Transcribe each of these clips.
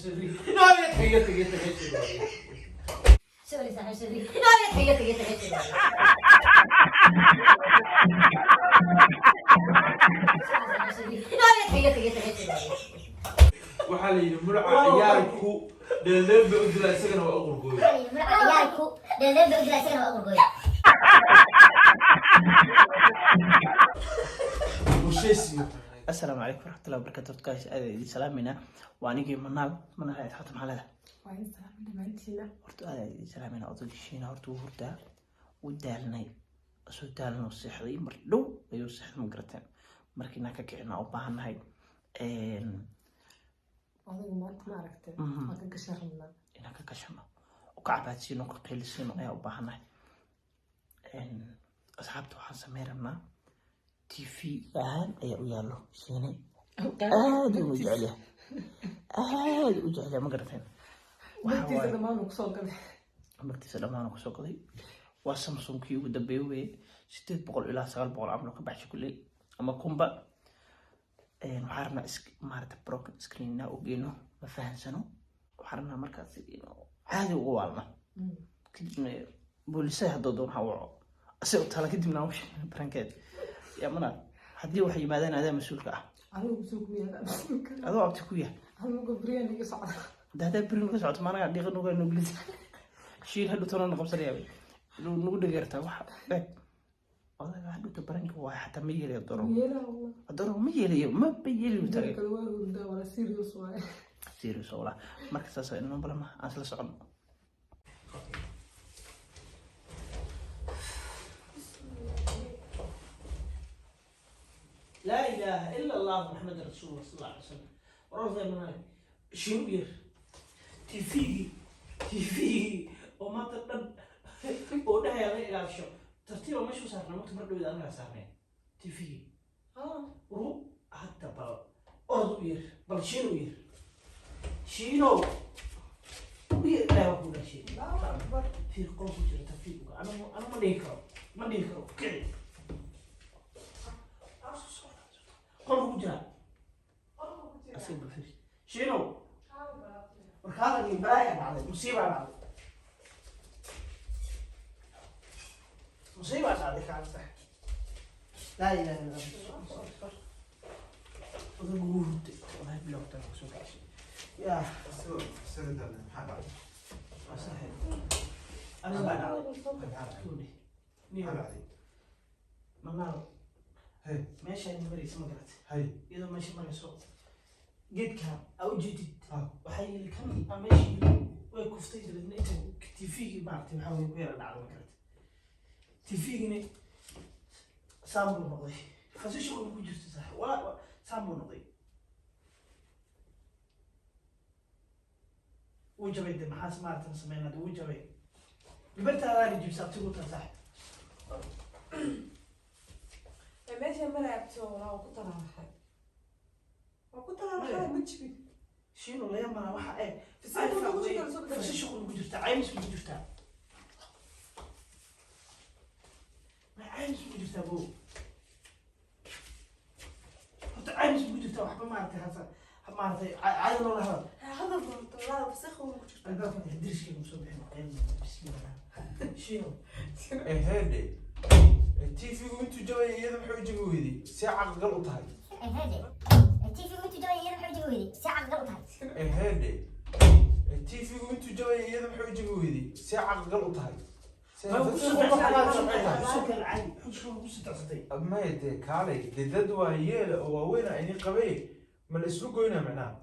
Sorry. No, iga tag, iga tag, iga tag. Sorry, saaxiib, sorry. No, iga tag, iga tag, iga tag, iga tag. Sorry, saaxiib, sorry. No, iga tag, iga tag, iga tag, iga tag. Waxaa la yidhi mulaca ciyaalku dheeldheel bay u dilaa, isagana waa u qurgooy. Muraca ciyaalku dheeldheel bay u dilaa, isagana waa u qurgooy. Bulshaysiyo. Asalaamu calaykum waraxmatullahi wabarakatu. Guys, aad idin salaamayna. Waa anigii Manaal. Manaal, asxaabta maxaa leedahay? Waa in salaam dhammaantiina. Horta aad idin salaamayna. Odaygiishiina horta wuu hurdaa, wuu daalnay, soo daalan uu seexday, mar dhow ayuu seexday, ma garateen? Markiinaan ka kicina u baahannahay. Adigu maanta ma aragtay, waan ka gashan rabnaa. Inaan ka gashano oo ka cabaadsiino, ka qeylisiino ayaa u baahannahay. Asxaabta, waxaan sameyn rabnaa, TV ahaan ayaa u yaallo, Shiine aad u jecelyahay, aad u jecelyahay, ma garateen? Waxaa Magtiisa dhammaan uu kusoo gaday. Magtiisa dhammaan kusoo gaday. Waa Samsungkii ugu dambeeyay weye, 800 ilaa 900 camal ka baxshay kulley ama kunba. Waxaan rabnaa maarata broken screen inaa u geyno, ma fahansano. Waxaan rabnaa markaas inuu caadi ugu waalno, kadibna boolisaha hadduu doon ha waco, ase u tala, kadibna aan u sheegno barankeed. Yaa Manaal, haddii waxay yimaadaan adaa mas-uulka ah. Adigu mas-uulku miyaada mas-uulka? Adoo abti ku yahay. Adigu beriyan iga socda. Hadda haddaa beri nuga socoto, maanagaa dhiiqa nuga nuglid shiil hadhow tanana qabsanaya nagu dhegeertaa. Waxa eeg, odaga hadhowta baranka waay, xataa ma yeelayo doro. Yeelaha wallah. Doro ma yeelayo, ma yeelayo tagay. Kale waa hurdaa, wala serious waaye. Serious walaa. Marka saas waa inoo balama, aan isla socono. Laa ilaaha ila Allah, Maxamed rasuulullah sal alla alay wasalam. Warartay manaa shiin u yar tvgii, tvgii oo maanta dhan oo dhahaya la ilaasho tartiiba meeshu saarnay. Waqti mar dhowda anagaa saarnay tvgii ru. Hadda bal orod u yar, bal shiin u yar, shiinow u yar. Ilaah waa ku dhashay. Fiir, qol ku jira tartiib uga. Anu ma dhihi karo, ma dhihi karo. Kici, qolka ku jira asiga. Bal fiir, shiinow. Warkaadani balaaya dhacday, musiibaa dhacday, musiibaa dhacday. Kaalta, laa ilaaha illa Allah. Odagu wuu hurday wallahi, bilowtan kusoo kacay yaa. Isaga daalnay, maxaa dhacay? Waa saxiib, arrin baa dhacday. Kuudhi. Maxaa dhacday? Manaal. Hey. Meesha ay maraysa, ma garatay? Hay. Iyadoo meesha marayso geedka aa u jeedid, waxaa yili kan aa meesha yili, way kuftay. Dabeedna inta tvgii maaragtay waxaa way ku yara dhacday, ma garatay? Tvgina saan buu noqday, fasisha ku jirta sax walaa, saan buu noqday, wuu jabay. De maxaas maaragtay sameynaa? De wuu jabay, gabartaadaana jibsa abtigu taa sax. Meesha maraabto walaa, waa ku talaalaxay, waa ku talaalaxay, ma jibin. Shiino laga maraa waxa ee Fasisha ku jirta, soo bedel. Fasisha ku jirta, caymis ku jirtaa, ma caymis ku jirtaa bo? Horta caymis ku jirtaa waxba maaragtay hasa maaragtay caadi loola hadal. Hadal doonto walaa, fasakh ku jirta. Albaabka diriskeyga usoo bixin. Bismillah, shiino. Eheedhe, TV-gu intuu jabay iyada maxay u jabi weyday? See caqligal u tahay? Eheede, TV intuu jabay iyada maxay u jabi weyday? See caqligal u tahay? Eheedhe, TV-gu intuu jabay iyada maxay u jabi weyday? See caqligal u tahay? Ma ku See- caadi xujka ku sitacsatay. Maya dee, kaalay dee, dad waa yeela oo waaweyn a idin qabay, ma la islu goynaa macnaha?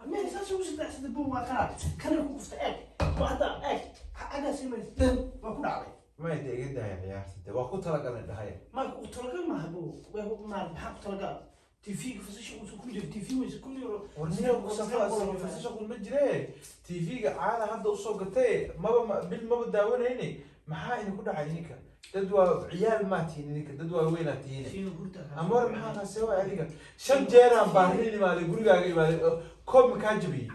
Meel saas ugu sitacsatay bu, waa kana kana ku kuftay. Eeg, waa hadda eeg, xaggaas imays dan waa ku dhacday. Maya dee, iga daaya ciyaarta dee, waa ku talagalay dhahaya. Ma ku talagal maaha bo, maarata maxaa ku talagal? TV-ga fasasha uusan ku jiro, TV weysa kun euro. Warniyo, fasashaqul ma jire. TV-ga caada hadda usoo gatay, maba bil maba daawanayne. Maxaa idinku dhacay idinka? Dad waa ciyaal maa tihiin idinka, dad waa weynaa tihiin. Shiino hurda. Ama war maxaa taase waay? Adiga shan jeeraan baarin imaaday gurigaaga imaaday oo koob makaa jabiyey.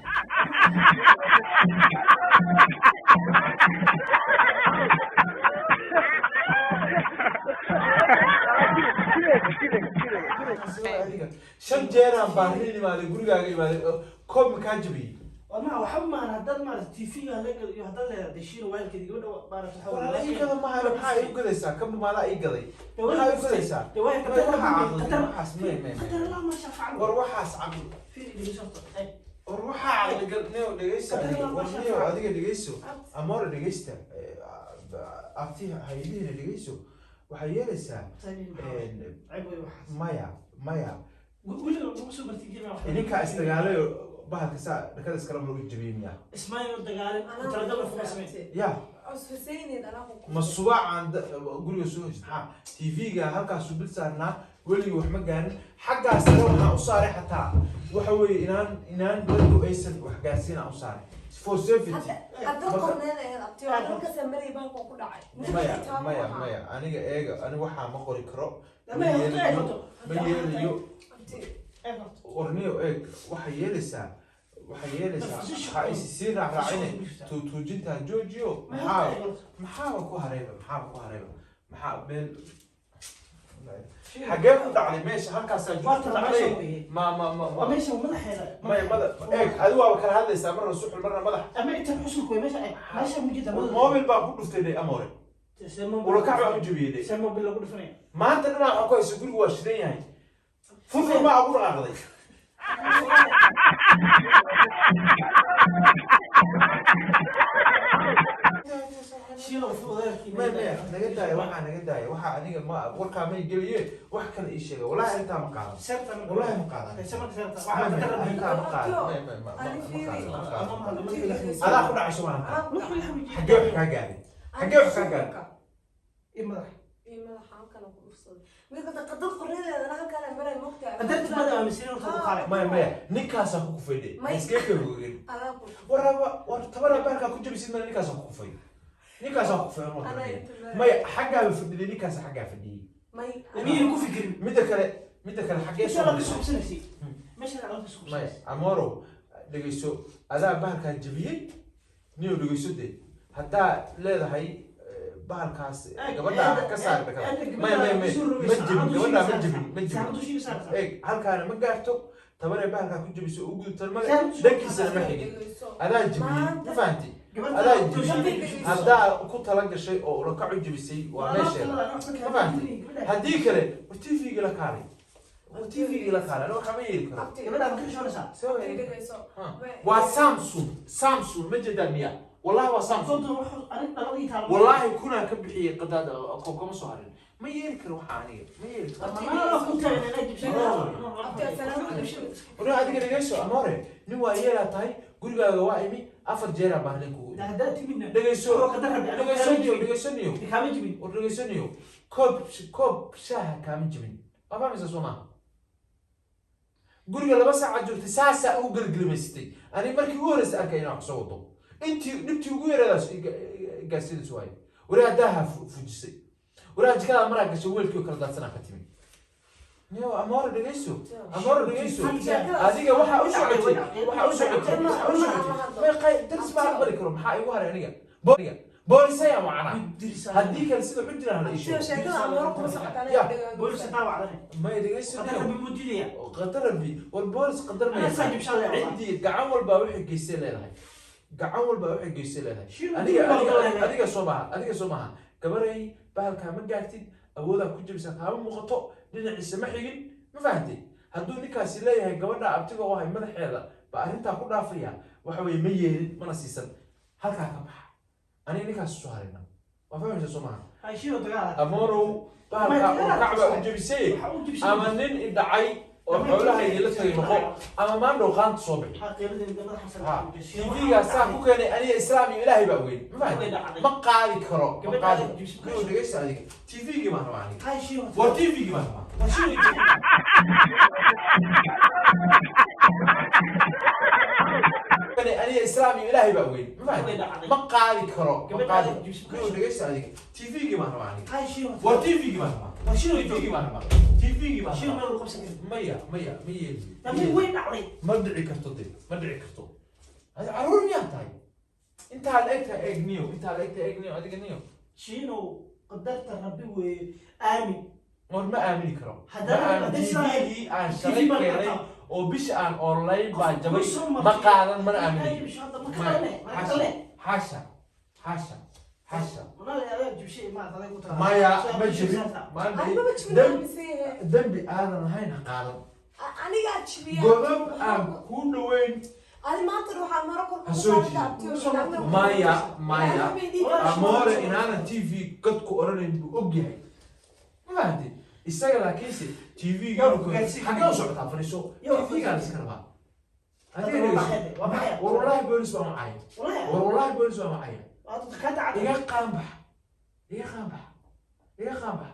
Taase waay, adiga shan jeeraan baarin imaaday gurigaaga imaaday oo koob makaa jabiyey. Waa ma Waxba maahan haddaad maarata TV-ga laga gado iyo haddaad leedahay deshiina waalkeedi gabadha maarata waxa War ii gada maayo, maxaa ii gadaysaa? Kamba maalaa ii gaday, maxaa ii gadaysaa? Dee waay May waxaa caqli, waxaas may may qadar may. Allah ma shaafacan. War waxaas caqli, Fiiri, dhegeyso horta. War waxaa caqli gal neo, dhegeysa adiga. War neo, adiga dhegeyso, amore dhegeysta, abti haydihina dhegeyso, waxay yeelaysaa Ceeb wey waxaas. Maya, maya. Weliga lagu soo bartay jirna wax. Idinkaa isdagaalayo, bahalka saa dhakada iskala lagu jabiyey miya? Ismaaciil dagaalin talagal kuma sameyn. Ya. Huseyneed anaa ku Ma subaacaan guriga soo hojin? Maxaa TV-ga halkaasuu bil saarnaa, weligii wax ma gaarin. Xaggaas sare waxaan u saaray xataa waxa weeye inaan dadku aysan wax gaarsiin aan u saaray for safety. Hadda qadar qorneed ahayd, abti, waa dalka samarey baan ku dhacay. Maya, maya, maya, aniga eega, aniga waxaa ma qori karo. Lama horta eeg horta. Ma yeelayo. Abti. Eeg horta. Warniyo, eeg, waxay yeelaysaa, waxay yeelaysaa, waxaa isi sii raacraacine tuutuujintaa joojiyo. Ma horta Maxaa eeg horta. Maxaaba ku harayba? Maxaaba ku harayba? Maxaa meel xagee ku dhacday? Meesha halkaasaa Waa joogto tan dhacday. meesha weeye. Ma Waa meesha madaxeeda. Maya, mada eeg, adi waaba kala hadlaysaa, marna suxul, marna madax. Ama inta xusulku wey meesha eeg. Meesha mujida madaxa. Mobil baa ku dhuftay dhe, amore ulakac baa u jabiyey dhe. See mobil lagu dhufanaya? Maanta dhinaca waxaa ku haysa, gurigu waa shidan yahay, furfur maa ugu dhaqaaqday. Shiilo fudeerkii. Maya, maya, naga daaya waxaa, naga daaya waxaa. Aniga ma warkaa may geliye, wax kale ii sheega. Wallahi arrintaa ma qaadan. Seerta ma. Wallahi ma qaadan. See marka seerta. Maya, Waxaa maya, qadar rabbi. arrintaa ma qaadan. Maya, maya, ma qaadan, ma qaadan. Adaa ku dhacay soo maaha? Xaggee wax kaa gaaray? Xaggee wax kaa gaaray? Ii madax. Iyo madaxa halkan ku dhufsaday. Mid kasta qadar qorneedeedana halkaan maray moogtaa. Qadarta mada aaminsan horta ku qaalay. Maya, maya, ninkaasaa ku kufay dhe. Iskee kafogeen. Adaa ku Waraba war tabana baarkaa ku jabisid male, ninkaasaa ku kufay, ninkaasaa ku kufay anoo Anaa garanaya. inta maray. Maya, xaggaaba fadhiday, ninkaasa xaggaa fadhiyey. May. Miyay ku fikirin? Midda kale xaggee Meesha soo la martay? isku qabsanaysay. Meesha la isku Maya, qabsanaysay. amorow dhegeyso, adaa bahalkaa jabiyey niyo, dhegeyso dee, haddaa leedahay bahalkaas gabadha ka saar dhakada. Maya, maya, maya, ma jebin gabadhaa, ma jebin, ma jebin. Eeg, halkaana ma gaarto, tabaree bahalkaa ku jabiso u gudubtan male, dhankiisana ma xigin. Adaa jebiyey, ma fahanti? Adaa jebiyey haddaa ku tala gashay oo ulakac u jebisay, waa meesheeda, ma fahanti? Haddii kale war TV-gii la kaalay, war TV-gii la kaalay, aniga waxaa ma yeeli karo. Abti. Gabadha ma ka xishoonaysaa? Soo Abti, eeg. dhegeyso. Ha. Waa Samsung, Samsung ma jeedaan miya? Wallahi waa Samsung. Doonta wuxuu arrin dhaladii taalo. Wallahi kunaan ka bixiyey qadaada, koob kama soo harin. Ma yeeli karo waxa, aniga ma yeeli karo. Ama ku taagna inay jibshay. Abti, assalaamu calaykum. Warna adiga dhegeyso, amore, nin waa yeelaa tahay, gurigaaga waa imi afar jeeraa baarlin kugu imi. Haddaa timidna. Dhegeyso. Oo qadar rabbi. Dhegeyso niyo, dhegeyso niyo. Kaama jibin. War dhegeyso niyo, koob shaaha kaama jibin, waa fahmaysaa soo maaha? Guriga 2 saacaad joogtay, saasaa ugu gelgelimaysatay. Ani markii ugu horreysay arkay inaan wax soo wado, intii dhibtii ugu yareedaas gaarsiinaysu waayo. Wari haddaaha fujisay, wari jikada maraa gashay, weelkii oo kala daadsanaa ka timi niyo. Amore dhegeyso, amore dhegeyso, adiga waxaa u socotay, waxaa u socotay, waxaa u socotay may qay daris baa aqbali karo. Maxaa igu haray aniga? Aniga boolisayaan wacanaa, haddii kale sida xu jiraan hala ii Abti, sheego. sheekada amooro kuma socotaan. Ya. Boolis taa wacdane. May dhegeyso Qadar niyo. rabbi muu diidaya. Qadar rabbi, war boolis qadar ma Anaa yaqaan. saa jibshaa leeyahay. Ciddii gacan walbaa waxay geystay leedahay, gacan walbaa waxay geystay leedahay. Shil Aniga baa adiga leedahay. Adiga soo maha, adiga soo maha, gabaray bahalkaa ma gaartid, awoodaa ku jabisa kaama muuqato, dhinaciisa ma xigin, ma fahantay? Hadduu ninkaasi leeyahay gabadha abtiga oo ahay madaxeeda ba arrintaa ku dhaafaya, waxa weeye ma yeelin, mana siisan, halkaa ka baxa. Aniga ninkaas soo harayna, waa fahmaysa soo maha? Hay shilo dagaal. Amorow, bahalkaa oo kacbaa u jabisay, Waxa u jibshay. ama nin idhacay oo xoolaha la tagay noqo, ama maandhow qaanta soo bixi. Ha qiimadeeda madaxa Ha sare. TV-gaa saa ku keenay aniga islaam iyo ilaahay baa ogeyn, ma fahanti? Ma qaadi karo, ma qaadi karo. Dhegeysta adiga, TV-gii baan rabaa aniga. Hay shilo. War TV-gii baan rabaa. Waa shilo. Keenay aniga islaam iyo ilaahay baa ogeyn, ma fahanti? Ma qaadi karo, ma qaadi karo. Dhegeysta adiga, TV-gii baan rabaa aniga. Hay shilo. War TV-gii baan rabaa. Waa shilo. TV-gii baan rabaa, TV-gii baan Shilo rabaa. meel qabsan karin. Maya, maya, ma yeeli. Laakiin way dhacday. Ma dhici karto de, ma dhici karto. Adi caruur miyaa tahay? Intaa la egtahay eeg niyo, intaa la egtahay eeg niyo, adiga niyo. Shiinow, qadarta rabbi weeye, aamin. War ma aamini karo. Haddana Ma aamin. haddii sidaa TV-gii aan TV shalay baan keenay qabtaa. Oo bisha aan online baa jabay, ma qaadan, mana aaminayo. Xaasha, xaasha, xaasha, xaasha. Maya, ma jebin. Anigaba jibin aaminsan yahay. Dembi aadan lahayn ha qaadan. Anigaa jibiya. Godob aan kuu dhaweyn. Adi maanta waxaa maro kor Ha soo jiidin. Maya, maya, Amoore inaanan TV godku oranayn buu og yahay, ma fahamtay? Isaga laakiinse TV xagee u socotaa? Fadhiiso. TV-gaa la iska rabaa. Adiga dhegeyso. War wallaahi boolis baan wacaya, war wallaahi boolis baan wacaya. Iga qaanbax, iga qaanbax, iga qaanbax.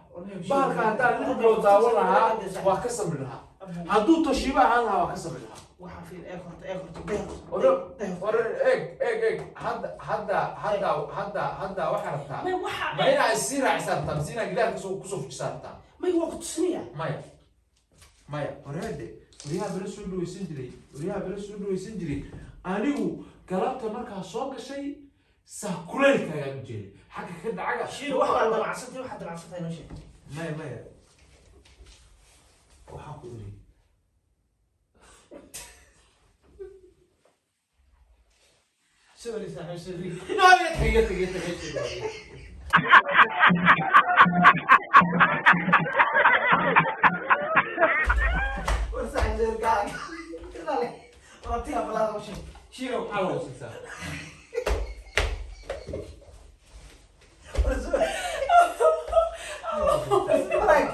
Bahalka haddaan 6 bilood daawan lahaa, waa ka samri lahaa. Hadduu Toshiba ahaan lahaa, waa ka samri lahaa. Ore, eeg, eeg, eeg. Hadda, hadda, hadda, hadda, hadda waxaa rabtaa ma inaa isii raacisaa rabtaa mise inaa gidaar kusoo fujisaa rabtaa? May, waa ku tusinaya. Maya, maya, horeede waryaha bala soo dhaweysan jiray, waryaha bala soo dhaweysan jiray. Anigu galabta markaa soo gashay saa kuleylkaagaan u jeeday xagga ka dhacaga. Shiir, waxaa damacsantay, waxaa damacsantay noo sheeg. Maya, maya, waxaan ku iri Sorry saaxiib, sorry. No, iga tag, iga tag, iga tag, iga tag. War saaxiib, sorry, gaal gadaale warabtiga balaada noo sheeg, Shiirow. Maxaa lagu siisaa? War sorry. Walaag.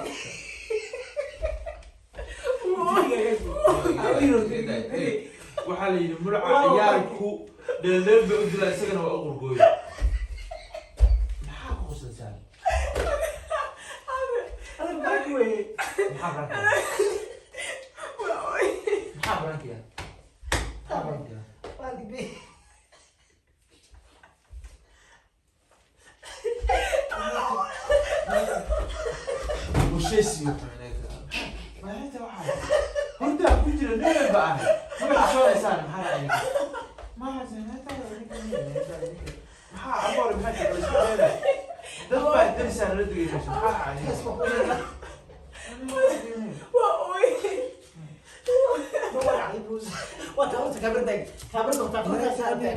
Waxaa la yidhi mulaca ciyaalku dheeldheel bay u dilaa, isagana waa u qurgooy. Maxaa ku qoslaysaa? Adag barak weeye. Maxaa barankiya? Maxaa barankiya? Maxaa barankiya? Waalki bi. Heshiis iyo maxay waxaa hurdaa ku jira dheer ba ahay, ma xishoolaysaan? Maxaa dhacay? Maxaa amoor? Maxaa jira? Isku dheer dad baa darisaa nala degaysa. Maxaa dhacay? Waa ooy. Waa taabta kaamirada, kaamirada, kaamirada.